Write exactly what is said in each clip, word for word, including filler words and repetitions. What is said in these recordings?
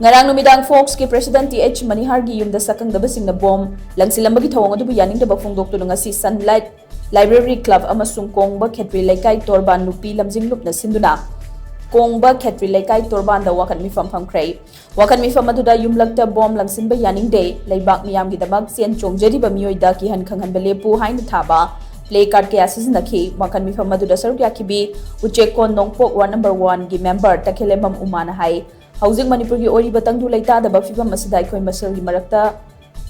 ꯉꯔꯥꯡ ꯅꯨꯃꯤꯗꯥꯡ ꯐꯣꯛꯁꯀꯤ president T H ꯃꯅꯤꯍꯥꯔꯒꯤ ꯌꯨꯝꯗ ꯁꯛꯈꯪꯗꯕꯁꯤꯡꯅ ꯕꯣꯝ ꯂꯪꯁꯤꯜꯂꯝꯕꯒꯤ ꯊꯧꯑꯣꯡ ꯑꯗꯨꯕꯨ ꯌꯥꯅꯤꯡꯗꯕ ꯐꯣꯡꯗꯣꯛꯇꯨꯅ ꯉꯁꯤ ꯁꯟꯂꯥꯏꯠ ꯂꯥꯏꯕ꯭ꯔꯦꯔꯤ ꯀ꯭ꯂꯕ ꯑꯃꯁꯨꯡ ꯀꯣꯡꯕ ꯈꯦꯇ꯭ꯔꯤ ꯂꯩꯀꯥꯏ ꯇꯣꯔꯕꯥꯟ ꯅꯨꯄꯤ ꯂꯝꯖꯤꯡꯂꯨꯞꯅ ꯁꯤꯟꯗꯨꯅ ꯀꯣꯡꯕ ꯈꯦꯇ꯭ꯔꯤ ꯂꯩꯀꯥꯏ ꯇꯣꯔꯕꯥꯟꯗ ꯋꯥꯀꯠ ꯃꯤꯐꯝ ꯐꯝꯈ꯭ꯔꯦ꯫ ꯋꯥꯀꯠ ꯃꯤꯐꯝ ꯑꯗꯨꯗ ꯌꯨꯝꯂꯛꯇ ꯕꯣꯝ ꯂꯪꯁꯤꯟꯕ ꯌꯥꯅꯤꯡꯗꯦ, ꯂꯩꯕꯥꯛ ꯃꯤꯌꯥꯝꯒꯤꯗꯃꯛ ꯆꯦꯟ ꯆꯣꯡꯖꯔꯤꯕ ꯃꯤꯑꯣꯏꯗ ꯀꯤꯍꯟ ꯈꯪꯍꯟꯕ ꯂꯦꯞꯄꯨ ꯍꯥꯏꯅ ꯊꯥꯕ ꯄ꯭ꯂꯦ ꯀꯥꯔꯗ ꯀꯌꯥ ꯁꯤꯖꯤꯟꯅꯈꯤ꯫ ꯋꯥꯀꯠ ꯃꯤꯐꯝ ꯑꯗꯨꯗ ꯁꯔꯨꯛ ꯌꯥꯈꯤꯕꯤ ꯎꯆꯦꯛꯀꯣꯟ ꯅꯣꯡꯄꯣꯛ ꯋꯥꯔꯗ ꯅꯝꯕꯔ ꯋꯥꯟꯒꯤ ꯃꯦꯝꯕꯔ ꯇꯈꯦꯂꯦꯝꯕꯝ ꯎꯃꯥꯅ ꯍꯥꯏ, ꯍꯧꯖꯤꯛ ꯃꯅꯤꯄꯨꯔꯒꯤ ꯑꯣꯏꯔꯤꯕ ꯇꯪꯗꯨ ꯂꯩꯇꯥꯗꯕ ꯐꯤꯕꯝ ꯑꯁꯤꯗ ꯑꯩꯈꯣꯏ ꯃꯁꯦꯜꯒꯤ ꯃꯔꯛꯇ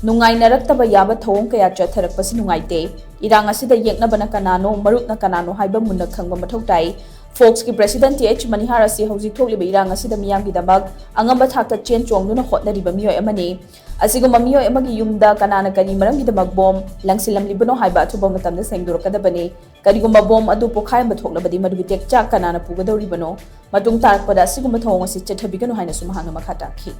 ꯅꯨꯡꯉꯥꯏꯅꯔꯛꯇꯕ ꯌꯥꯕ ꯊꯧꯑꯣꯡ ꯀꯌꯥ ꯆꯠꯊꯔꯛꯄꯁꯤ ꯅꯨꯡꯉꯥꯏꯇꯦ꯫ ꯏꯔꯥꯡ ꯑꯁꯤꯗ ꯌꯦꯛꯅꯕꯅ ꯀꯅꯥꯅꯣ, ꯃꯔꯨꯞꯅ ꯀꯅꯥꯅꯣ ꯍꯥꯏꯕ ꯃꯨꯟꯅ ꯈꯪꯕ ꯃꯊꯧ ꯇꯥꯏ꯫ ꯐꯣꯛꯁꯀꯤ ꯄ꯭ꯔꯦꯁꯤꯗꯦꯟꯠ ꯇꯤ ꯑꯩꯆ ꯃꯅꯤꯍꯥꯔ ꯑꯁꯤ ꯍꯧꯖꯤꯛ ꯊꯣꯛꯂꯤꯕ ꯏꯔꯥꯡ ꯑꯁꯤꯗ ꯃꯤꯌꯥꯝꯒꯤꯗꯃꯛ ꯑꯉꯝꯕ ꯊꯥꯛꯇ ꯆꯦꯟ ꯆꯣꯡꯗꯨꯅ ꯍꯣꯠꯅꯔꯤꯕ ꯃꯤꯑꯣꯏ ꯑꯃꯅꯤ꯫ ꯑꯁꯤꯒꯨꯝꯕ ꯃꯤꯑꯣꯏ ꯑꯃꯒꯤ ꯌꯨꯝꯗ ꯀꯅꯥꯅ ꯀꯔꯤ ꯃꯔꯝꯒꯤꯗꯃꯛ ꯕꯣꯝ ꯂꯪꯁꯤꯜꯂꯝꯂꯤꯕꯅꯣ ꯍꯥꯏꯕ ꯑꯊꯨꯕ ꯃꯇꯝꯗ ꯁꯦꯡꯗꯣꯔꯛꯀꯗꯕꯅꯤ꯫ ꯀꯔꯤꯒꯨꯝꯕ ꯕꯣꯝ ꯑꯗꯨ ꯄꯣꯈꯥꯏꯔꯝꯕ ꯊꯣꯛꯂꯕꯗꯤ ꯃꯗꯨꯒꯤ ꯇꯦꯛꯆꯥꯛ ꯀꯅꯥꯅ ꯄꯨꯒꯗꯧꯔꯤꯕꯅꯣ? ꯃꯇꯨꯡ ꯇꯥꯔꯛꯄꯗ ꯑꯁꯤꯒꯨꯝꯕ ꯊꯧꯑꯣꯡ ꯑꯁꯤ ꯆꯠꯊꯕꯤꯒꯅꯨ ꯍꯥꯏꯅꯁꯨ ꯃꯍꯥꯛꯅ ꯃꯈꯥ ꯇꯥꯈꯤ꯫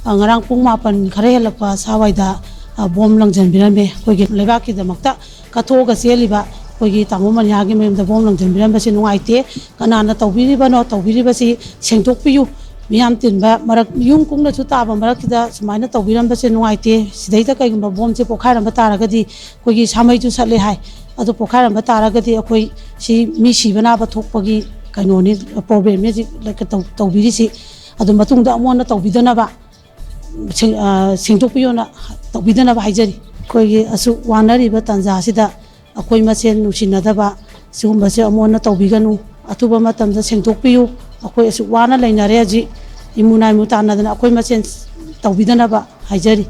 ꯑ, ꯉꯔꯥꯡ ꯄꯨꯡ ꯃꯥꯄꯟ ꯈꯔ ꯍꯦꯜꯂꯛꯄ ꯁ꯭ꯋꯥꯏꯗ, ꯑ, ꯕꯣꯝ ꯂꯪꯁꯤꯟꯕꯤꯔꯝꯃꯦ꯫ ꯑꯩꯈꯣꯏꯒꯤ ꯂꯩꯕꯥꯛꯀꯤꯗꯃꯛꯇ ꯀꯠꯊꯣꯛꯑꯒ ꯆꯦꯜꯂꯤꯕ ꯑꯩꯈꯣꯏꯒꯤ ꯇꯥꯃꯣ ꯃꯅꯤꯍꯥꯒꯤ ꯃꯌꯨꯝꯗ ꯕꯣꯝ ꯂꯪꯁꯤꯟꯕꯤꯔꯝꯕꯁꯦ ꯅꯨꯡꯉꯥꯏꯇꯦ꯫ ꯀꯅꯥꯅ ꯇꯧꯕꯤꯔꯤꯕꯅꯣ? ꯇꯧꯕꯤꯔꯤꯕꯁꯤ ꯁꯦꯡꯗꯣꯛꯄꯤꯌꯨ꯫ ꯃꯤꯌꯥꯝ ꯇꯤꯟꯕ ꯃꯔꯛ, ꯌꯨꯝ ꯀꯨꯡꯅꯁꯨ ꯇꯥꯕ ꯃꯔꯛꯁꯤꯗ ꯁꯨꯃꯥꯏꯅ ꯇꯧꯕꯤꯔꯝꯕꯁꯦ ꯅꯨꯡꯉꯥꯏꯇꯦ꯫ ꯁꯤꯗꯩꯗ ꯀꯩꯒꯨꯝꯕ ꯕꯣꯝꯁꯦ ꯄꯣꯈꯥꯏꯔꯝꯕ ꯇꯥꯔꯒꯗꯤ ꯑꯩꯈꯣꯏꯒꯤ ꯁꯥꯃꯩꯁꯨ ꯁꯠꯂꯦ ꯍꯥꯏ꯫ ꯑꯗꯨ ꯄꯣꯈꯥꯏꯔꯝꯕ ꯇꯥꯔꯒꯗꯤ ꯑꯩꯈꯣꯏ ꯁꯤ ꯃꯤ ꯁꯤꯕ ꯅꯥꯕ ꯊꯣꯛꯄꯒꯤ ꯀꯩꯅꯣꯅꯤ, ꯄ꯭ꯔꯣꯕ꯭ꯂꯦꯝꯅꯤ ꯍꯧꯖꯤꯛ ꯇꯧ-, ꯇꯧꯕꯤꯔꯤꯁꯤ꯫ ꯑꯗꯨ ꯃꯇꯨꯡꯗ ꯑꯃꯨꯛ ꯍꯟꯅ ꯇꯧꯕꯤꯗꯅꯕ ꯁꯦꯡ-, ꯑ, ꯁꯦꯡꯗꯣꯛꯄꯤꯌꯣꯅ ꯇꯧꯕꯤꯗꯅꯕ ꯍꯥꯏꯖꯔꯤ꯫ ꯑꯩꯈꯣꯏꯒꯤ ꯑꯁꯨꯛ ꯋꯥꯅꯔꯤꯕ ꯇꯥꯟꯖꯥꯁꯤꯗ ꯑꯩꯈꯣꯏ ꯃꯁꯦꯟ ꯅꯨꯡꯁꯤꯅꯗꯕ ꯁꯤꯒꯨꯝꯕꯁꯦ ꯑꯃꯨꯛ ꯍꯟꯅ ꯇꯧꯕꯤꯒꯅꯨ꯫ ꯑꯊꯨꯕ ꯃꯇꯝꯗ ꯁꯦꯡꯗꯣꯛꯄꯤꯌꯨ꯫ ꯑꯩꯈꯣꯏ ꯑꯁꯨꯛ ꯋꯥꯅ ꯂꯩꯅꯔꯦ ꯍꯧꯖꯤꯛ, ꯏꯃꯨ ꯅꯥꯏꯃꯨ ꯇꯥꯟꯅꯗꯅ ꯑꯩꯈꯣꯏ ꯃꯁꯦꯟ ꯇꯧꯕꯤꯗꯅꯕ ꯍꯥꯏꯖꯔꯤ꯫